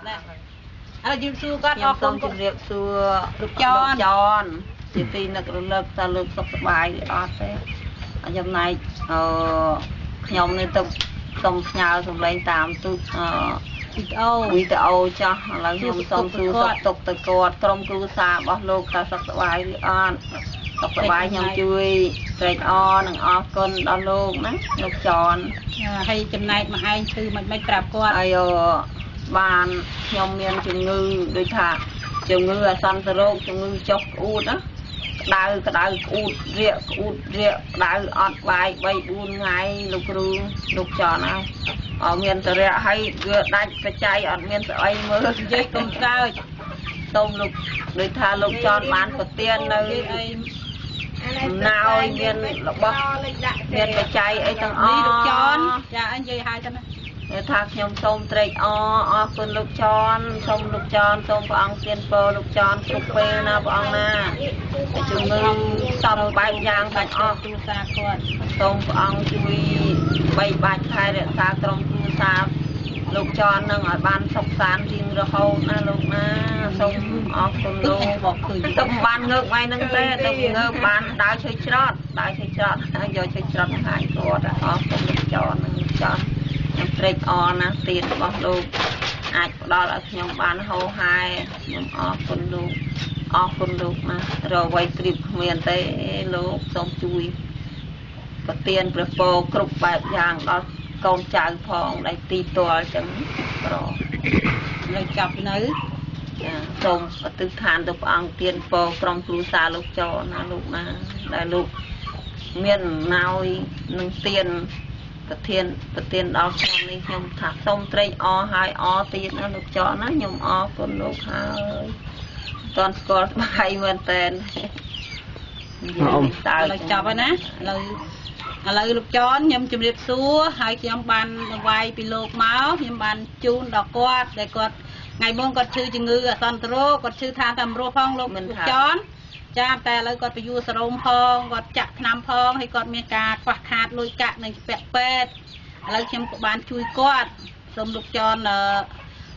ណាឥឡូវជំរាបសួរគាត់ អរគុណជំរាបសួរ លោកចន ចនជាទីនឹករលឹកតើលោកសុខសប្បាយអត់ទេចំណែកអឺខ្ញុំនេះទៅសូមផ្ញើសម្លេងតាមទូអឺ វីដេអូវីដេអូចាស់ឥឡូវខ្ញុំសូមសួរសុខទុក្ខទៅគាត់ក្រុមគ្រួសាររបស់លោកតើសុខសប្បាយឬអត់សុខសប្បាយខ្ញុំជួយត្រេកអរនិងអរគុណដល់លោកណាលោកចន ហើយចំណែកមកឯងឈឺមិនមិនប្រាប់គាត់ ហើយបានខ្ញុំមានជំងឺដូចថាជំងឺអាសន្នរោគជំងឺចុះក្អួតណាក្តៅក្តៅក្អួតរាកក្អួតរាកក្តៅអត់បាយ3 4ថ្ងៃលោកគ្រូលោកចនហើយអត់មានតរៈហើយវាដាច់បច្ច័យអត់មានស្អីមើល និយាយកុំសើចសូមលោកដូចថាលោកចនបានប្រទាននៅណោយមានរបស់មានបច្ច័យអីទាំងអស់ នេះលោកចនចាអញនិយាយហើយទៅណា ថាខ្ញុំសូមត្រេកអរអរគុណលោកចនសូមលោកចនសូមព្រះអង្គទានពរលោកចនគ្រប់ពេលណាព្រះអង្គណាជំងឺសពបែបយ៉ាងទាំងអស់ គ្រួសារគាត់ សូមព្រះអង្គជួយបីបាច់ថែរក្សាក្រុមគ្រួសារលោកចននឹងឲ្យបានសុខសាន្តរៀងរហូតណាលោកណាសូមអរគុណលោកទៅបានងើបថ្ងៃហ្នឹងទេទៅងើបបានដើរឈើច្រត់ដើរឈើច្រត់យកឈើច្រត់បង្ហាញគាត់អរគុណលោកចននឹងចនខ្ញុំត្រេកអរណាស់ទៀតរបស់លោកអាចផ្ដល់ឲ្យខ្ញុំបានហោហែខ្ញុំអរគុណលោកអរគុណលោកណាស់រកអ្វីត្រៀបគ្មានទេលោកសូមជួយប្រទានព្រះពរគ្រប់បែបយ៉ាងដល់កូនចៅផងដែលទីទល់ចឹងប្រ នៅចាប់នៅ ចាសូមអធិដ្ឋានទៅព្រះអង្គទានពរក្រុមគ្រួសារលោកចណាលោកណាដែលលោកមានអំណោយនឹងទានប្រធានប្រធានដល់ខ្ញុំនេះខ្ញុំថាសូមត្រេកអរហើយអរទៀតណាលោកចណាខ្ញុំអរគុណលោកហើយតន់ស្គាល់ស្បាយមែនតើ អ៊ំឥឡូវចប់ហើយណាឥឡូវឥឡូវលោកចនខ្ញុំជម្រាបសួរហើយខ្ញុំបានដង្វាយពីលោកមកខ្ញុំបានជូនដល់គាត់ដែលគាត់ថ្ងៃមុនគាត់ឈឺជំងឺអាសន្នរោគគាត់ឈឺថាតាមរស់ផងលោកចនចាតែឥឡូវគាត់ពយួរសរោមផងគាត់ចាក់ថ្នាំផងហើយគាត់មានការខ្វះខាតលុយកាក់និងពាក់ពេទ្យឥឡូវខ្ញុំក៏បានជួយគាត់សូមលោកចន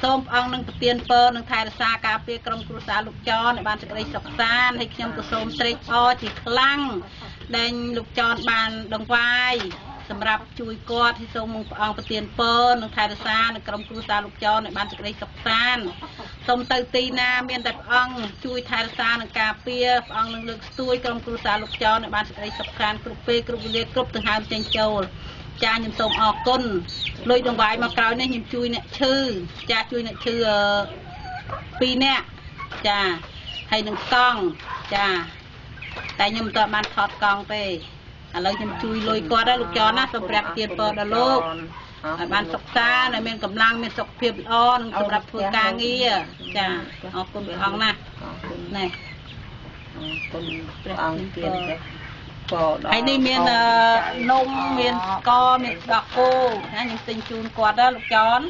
សូមព្រះអង្គនឹងប្រទានពរនិងថែរក្សាការពារក្រុមគ្រួសារលោកចនឲ្យបានសេចក្តីសុខសាន្តហើយខ្ញុំក៏សូមត្រេកអរជាខ្លាំងដែលលោកចនបានដង្វាយសម្រាប់ជួយគាត់ហើយសូមព្រះអង្គប្រទានពរនិងថែរក្សានៅក្រុមគ្រួសារលោកចនឲ្យបានសេចក្តីសុខសាន្តសូមទៅទីណាមានតែព្រះអង្គជួយថែរក្សានិងការពារព្រះអង្គនឹងលើកស្ទួយក្រុមគ្រួសារលោកចនឲ្យបានសេចក្តីសុខសាន្តគ្រប់ពេលគ្រប់វេលាគ្រប់ដង្ហើមចេញចូលចាខ្ញុំសូមអរគុណលុយដង្វាយមកក្រោយនេះខ្ញុំជួយអ្នកឈឺចាជួយអ្នកឈឺ2នាក់ចាហើយនឹងកង់ចាតែខ្ញុំមិនទាន់បានថតកង់ទេឥឡូវខ្ញុំជួយលុយគាត់ហើយលោកចនណាសូមព្រះទានពរដល់លោកឲ្យបានសុខសាន្តឲ្យមានកម្លាំងមានសុខភាពល្អនិងសម្រាប់ធ្វើការងារចាអរគុណព្រះអង្គណាស់ណែ អរគុណព្រះអង្គទានព្រះពរដល់ ហើយនេះមាននំមានស្ករមានដោះគោណាខ្ញុំទិញជូនគាត់ណាលោកចន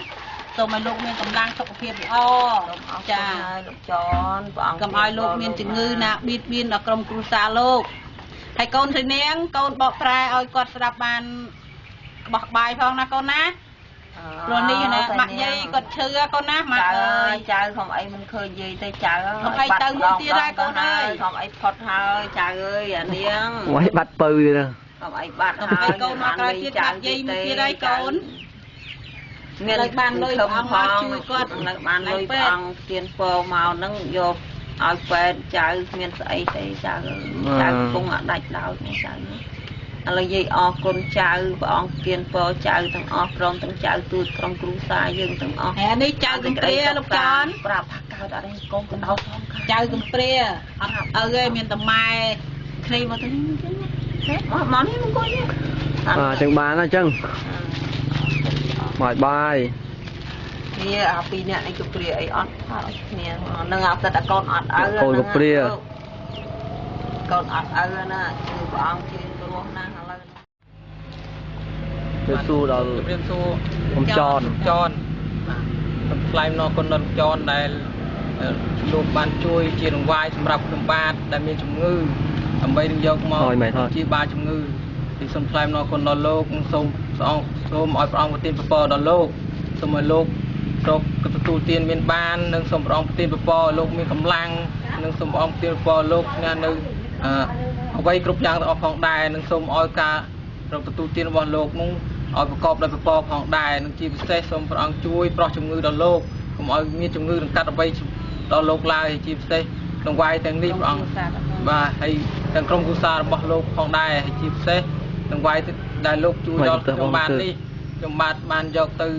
សូមឲ្យលោកមានកម្លាំងសុខភាពល្អចា លោកចនព្រះអង្គ កុំឲ្យលោកមានជំងឺណាបៀតបៀនដល់ក្រុមគ្រួសារលោកហើយកូនស្រីនាងកូនបកប្រែឲ្យគាត់ស្ដាប់បានបោះបាយផងណាកូនណាព្រោះនេះណាម៉ាក់យាយគាត់ឈឺកូនណាម៉ាក់អើយ ចៅខំអីមិនឃើញយាយទេចៅ ខំអីទៅមួយទៀតហើយកូនអើយ ខំអីផុតហើយចៅអើយអានាង អូយបាត់ពៅទៀត ខំអីបាត់ ហើយកូនមកក្រោយទៀតម៉ាក់យាយមួយទៀតហើយកូន មាន លើបានលុយព្រះអង្គមកជួយគាត់ នៅបានលុយព្រះអង្គទានពរមកហ្នឹងយកឲ្យពេទ្យចៅគ្មានស្អីទេចៅចៅកំពុងអត់ដាច់ដោយនេះចៅឥឡូវយាយអរគុណចៅព្រះអង្គទានពរចៅទាំងអស់ព្រមទាំងចៅទូតក្រុមគ្រួសារយើងទាំងអស់ ហើយនេះចៅកំព្រាលោកចន ប្រាប់ថាកើតអត់ឯងកូនកដោផង ចៅកំព្រាអត់ឪទេមានតែម៉ែ គ្នាមកទៅនេះចឹងមកមកនេះមកអង្គុយ អើចឹងបានហើយចឹងបាយបាយ គ្នាអាពីរនាក់នេះកំព្រាអីអត់គ្នានឹងអាសិតតែកូនអត់ឪ កូនកំព្រា កូនអត់ឪណាគឺព្រះអង្គជាគ្រោះណាស់ឥឡូវ ទៅសួរដល់ ជំរាបសួរ ខ្ញុំចន ចនបាទសូមថ្លែងអំណរគុណដល់ចនដែលលោកបានជួយជារង្វាយសម្រាប់ខ្ញុំបាទដែលមានជំងឺដើម្បីនឹងយកមកជាបាលជំងឺទីសូមថ្លែងអំណរគុណដល់លោកសូមព្រះអង្គសូមឲ្យព្រះអង្គប្រទានពរដល់លោកសូមឲ្យលោករក ទទួលទានមានបាននិងសូមព្រះអង្គប្រទានពរលោកមានកម្លាំងនិងសូមព្រះអង្គប្រទានពរលោកនៅអ្វីគ្រប់យ៉ាងទាំងអស់ផងដែរនិងសូមឲ្យការរកទទួលទានរបស់លោកនោះឲ្យប្រកបដោយពរផងដែរនិងជាពិសេសសូមព្រះអង្គជួយប្រោះជំងឺដល់លោកកុំឲ្យមានជំងឺរង្កាត់អ្វីដល់លោកឡើយជាពិសេសដង្វាយទាំងនេះព្រះអង្គបាទហើយទាំងក្រុមគ្រួសាររបស់លោកផងដែរហើយជាពិសេសដង្វាយដែលលោកជួយដល់ខ្ញុំបាទនេះខ្ញុំបាទបានយកទៅ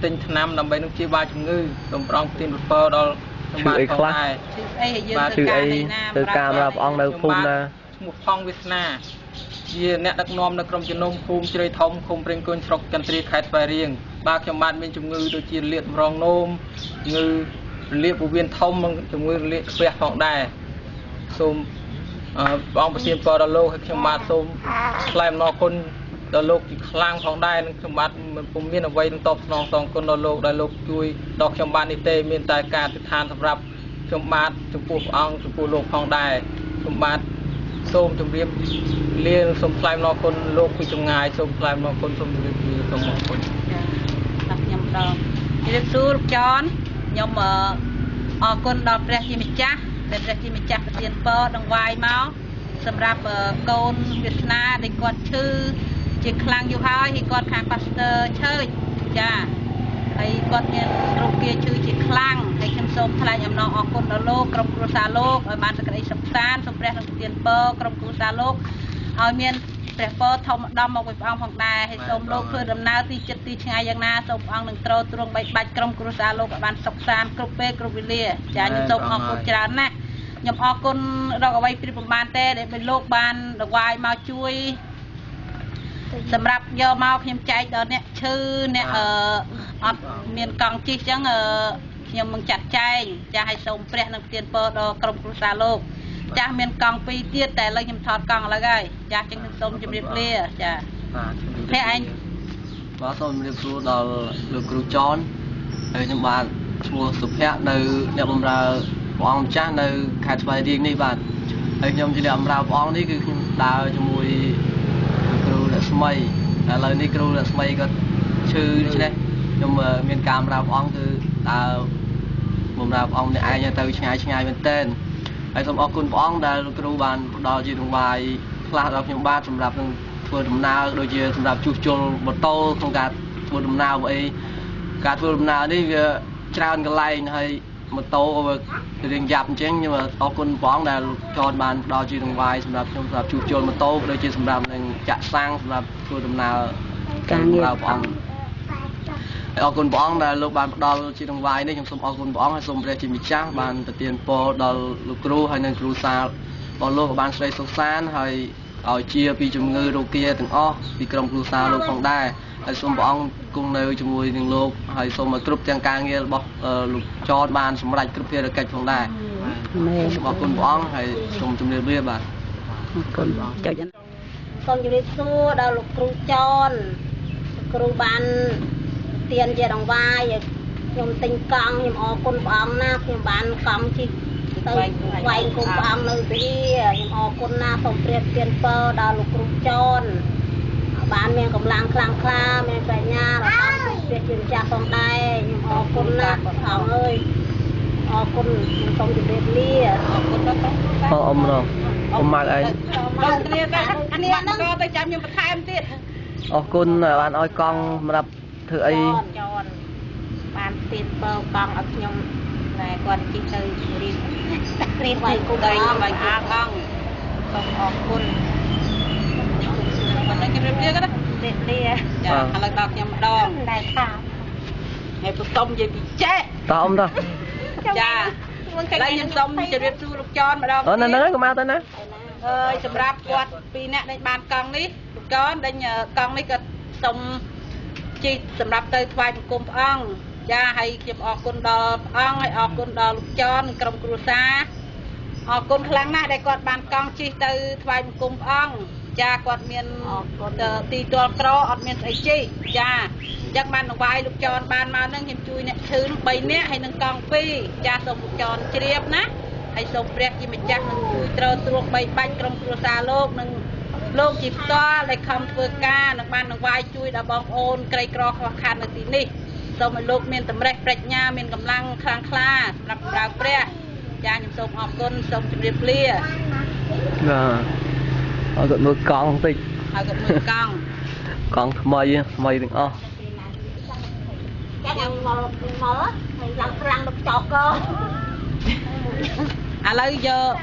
ទិញថ្នាំដើម្បីនឹងព្យាបាលជំងឺសូមព្រះអង្គប្រទានពរដល់ខ្ញុំបាទផងដែរ ឈឺស្អីហើយយើងធ្វើការនៅណា ធ្វើការសម្រាប់ព្រះអង្គនៅភូមិណា ឈ្មោះផង់វាសនាជាអ្នកដឹកនាំនៅក្រុមជំនុំភូមិជ្រៃធំឃុំព្រេងគុញស្រុកចន្ទ្រាខេត្តស្វាយរៀងបាទខ្ញុំបាទមានជំងឺដូចជារលាកតម្រងនោមជំងឺរលាកពោះវៀនធំនិងជំងឺរលាកស្ពះផងដែរសូមព្រះអង្គប្រទានពរដល់លោកហើយខ្ញុំបាទសូមថ្លែងអំណរគុណដល់លោកជាខ្លាំងផងដែរនិងខ្ញុំបាទមិនពុំមានអ្វីនឹងតបស្នងសងគុណដល់លោកដែលលោកជួយដល់ខ្ញុំបាទនេះទេមានតែការអធិដ្ឋានសម្រាប់ខ្ញុំបាទចំពោះព្រះអង្គចំពោះលោកផងដែរខ្ញុំបាទសូមជម្រាបលាសូមថ្លែងអំណរគុណលោកពីចម្ងាយសូមថ្លែងអំណរគុណសូមជម្រាបលាសូមអរគុណ ចាដល់ខ្ញុំដល់ជម្រាបសួរលោកចនខ្ញុំអរគុណដល់ព្រះជាម្ចាស់ដែលព្រះជាម្ចាស់ប្រទានពរដង្វាយមកសម្រាប់កូនវាសនាដែលគាត់ឈឺជាខ្លាំងយូរហើយហើយគាត់ខាង Pastor ឆើចចាហើយគាត់មានរោគគាឈឺជាខ្លាំងហើយខ្ញុំសូមថ្លែងអំណរអគុណដល់លោកក្រុមគ្រួសារលោកឲ្យបានសេចក្តីសុខសាន្តសូមព្រះនឹងប្រទានពរក្រុមគ្រួសារលោកឲ្យមានព្រះពរធំឧត្តមមកពីព្រះអង្គផងដែរហើយសូមលោកធ្វើដំណើរទីចិត្តទីឆ្ងាយយ៉ាងណាសូមព្រះអង្គនឹងទ្រទ្រង់បីបាច់ក្រុមគ្រួសារលោកឲ្យបានសុខសាន្តគ្រប់ពេលគ្រប់វេលាចាខ្ញុំសូមអរគុណច្រើនណាស់ខ្ញុំអរគុណរកអ្វីប្រៀបមិនបានទេដែលលោកបានដង្វាយមកជួយសម្រាប់យកមកខ្ញុំចែកដល់អ្នកឈឺអ្នកអត់មានកង់ជិះចឹងខ្ញុំនឹងចាត់ចែងចាស់ឲ្យសូមព្រះនឹងប្រទានពរដល់ក្រុមគ្រួសារលោកចាស់មានកង់ពីរទៀតតែឥឡូវខ្ញុំថតកង់ឥឡូវហើយចាស់ចឹងខ្ញុំសូមជម្រាបលាចា បាទ ឯង បាទសូមជម្រាបសួរដល់លោកគ្រូចនហើយខ្ញុំបាទឈ្មោះសុភ័ក្រនៅអ្នកបម្រើព្រះអង្គម្ចាស់នៅខេត្តស្វាយរៀងនេះបាទហើយខ្ញុំជាអ្នកបម្រើព្រះអង្គនេះគឺខ្ញុំដើរជាមួយគ្រូរស្មីឥឡូវនេះគ្រូរស្មីគាត់ឈឺដូច្នេះខ្ញុំមានការបម្រើព្រះអង្គគឺដើរបម្រើព្រះអង្គម្នាក់ឯងទៅឆ្ងាយឆ្ងាយមែនទែនហើយសូមអរគុណព្រះអង្គដែលលោកគ្រូបានផ្ដល់ជាដង្វាយខ្លះដល់ខ្ញុំបាទសម្រាប់នឹងធ្វើដំណើរដូចជាសម្រាប់ជួសជុលម៉ូតូក្នុងការធ្វើដំណើរអីការធ្វើដំណើរនេះវាច្រើនកន្លែងហើយម៉ូតូក៏វារៀងយ៉ាប់អញ្ចឹងខ្ញុំអរគុណព្រះអង្គដែលចនបានផ្ដល់ជាដង្វាយសម្រាប់ខ្ញុំសម្រាប់ជួសជុលម៉ូតូដូចជាសម្រាប់នឹងចាក់សាំងសម្រាប់ធ្វើដំណើរ ការងារ ព្រះអង្គហើយអរគុណព្រះអង្គដែលលោកបានផ្ដល់ជាដង្វាយនេះខ្ញុំសូមអរគុណព្រះអង្គហើយសូមព្រះជាម្ចាស់បានប្រទានពរដល់លោកគ្រូហើយនិងគ្រូសារបស់លោកបានស្រីសុខសាន្តហើយឲ្យជាពីជំងឺរោគាទាំងអស់ពីក្រុមគ្រួសារលោកផងដែរហើយសូមព្រះអង្គគង់នៅជាមួយនឹងលោកហើយសូមឲ្យគ្រប់ទាំងការងាររបស់លោកចនបានសម្រេចគ្រប់ភារកិច្ចផងដែរសូមអរគុណព្រះអង្គហើយសូមជម្រាបលាបាទ អរគុណចុច សូមជម្រាបសួរដល់លោកគ្រូចនគ្រូបានទានជាដង្វាយខ្ញុំទិញកង់ខ្ញុំអរគុណព្រះអង្គណាស់ខ្ញុំបានកង់ជិះទៅថ្វាយគុំព្រះអង្គនៅទីខ្ញុំអរគុណណាស់សូមព្រះទានពរដល់លោកគ្រូចនបានមានកម្លាំងខ្លាំងក្លាមានបញ្ញាដល់ព្រះជាម្ចាស់ផងដែរខ្ញុំអរគុណណាស់ព្រះអង្គអើយអរគុណខ្ញុំសូមជម្រាបលា អរគុណដល់ អរអមរងអមម៉ាក់ឯង ដល់គ្នាទៅគ្នាហ្នឹងក៏ទៅចាំខ្ញុំបន្ថែមទៀត អរគុណបានឲ្យកង់សម្រាប់ធ្វើអី ចនបានទានពរកង់ឲ្យខ្ញុំ តែគាត់ជិះទៅរៀន រៀនវាយគុំ ទៅវាយគុំកង់ សូមអរគុណ មិនដឹងជម្រាបលាក៏ណា ជម្រាបលា ចាឥឡូវដល់ខ្ញុំម្ដង ដែរខា ហើយពសុំនិយាយពីចេះ តើអ៊ំតើ ចាឥឡូវខ្ញុំសុំជម្រាបសួរលោកចនម្ដង អូនៅហ្នឹងកុំមកទៅណា អើយសម្រាប់គាត់ពីរនាក់ដេញបានកង់នេះលោកចនដេញកង់នេះក៏សុំជិះសម្រាប់ទៅថ្វាយបង្គំព្រះអង្គចាហើយខ្ញុំអរគុណដល់ព្រះអង្គហើយអរគុណដល់លោកចននិងក្រុមគ្រួសារអរគុណខ្លាំងណាស់ដែលគាត់បានកង់ជិះទៅថ្វាយបង្គំព្រះអង្គចាគាត់មានទីទល់ក្រអត់មានស្អីជិះចាអញ្ចឹងបានដង្វាយលោកចនបានមកហ្នឹងខ្ញុំជួយអ្នកឈឺនឹង3នាក់ហើយនឹងកង់2ចាសូមលោកចនជ្រាបណាហើយសូមព្រះជាម្ចាស់នឹងជួយទ្រទ្រង់បីបាច់ក្រុមគ្រួសារលោកនិងលោកជាផ្ទាល់ដែលខំធ្វើការនឹងបានដង្វាយជួយដល់បងប្អូនក្រីក្រខ្វះខាតនៅទីនេះ សូមឲ្យលោកមានតម្រេះប្រាជ្ញាមានកម្លាំងខ្លាំងក្លាសម្រាប់បម្រើព្រះចាខ្ញុំសូមអរគុណសូមជម្រាបលា បាទឲ្យគាត់មើលកង់តិច ឲ្យគាត់មើលកង់ កង់ថ្មីថ្មីទាំងអស់ ចាខ្ញុំមកមកឡើងខ្លាំងដល់ចោក ឥឡូវយក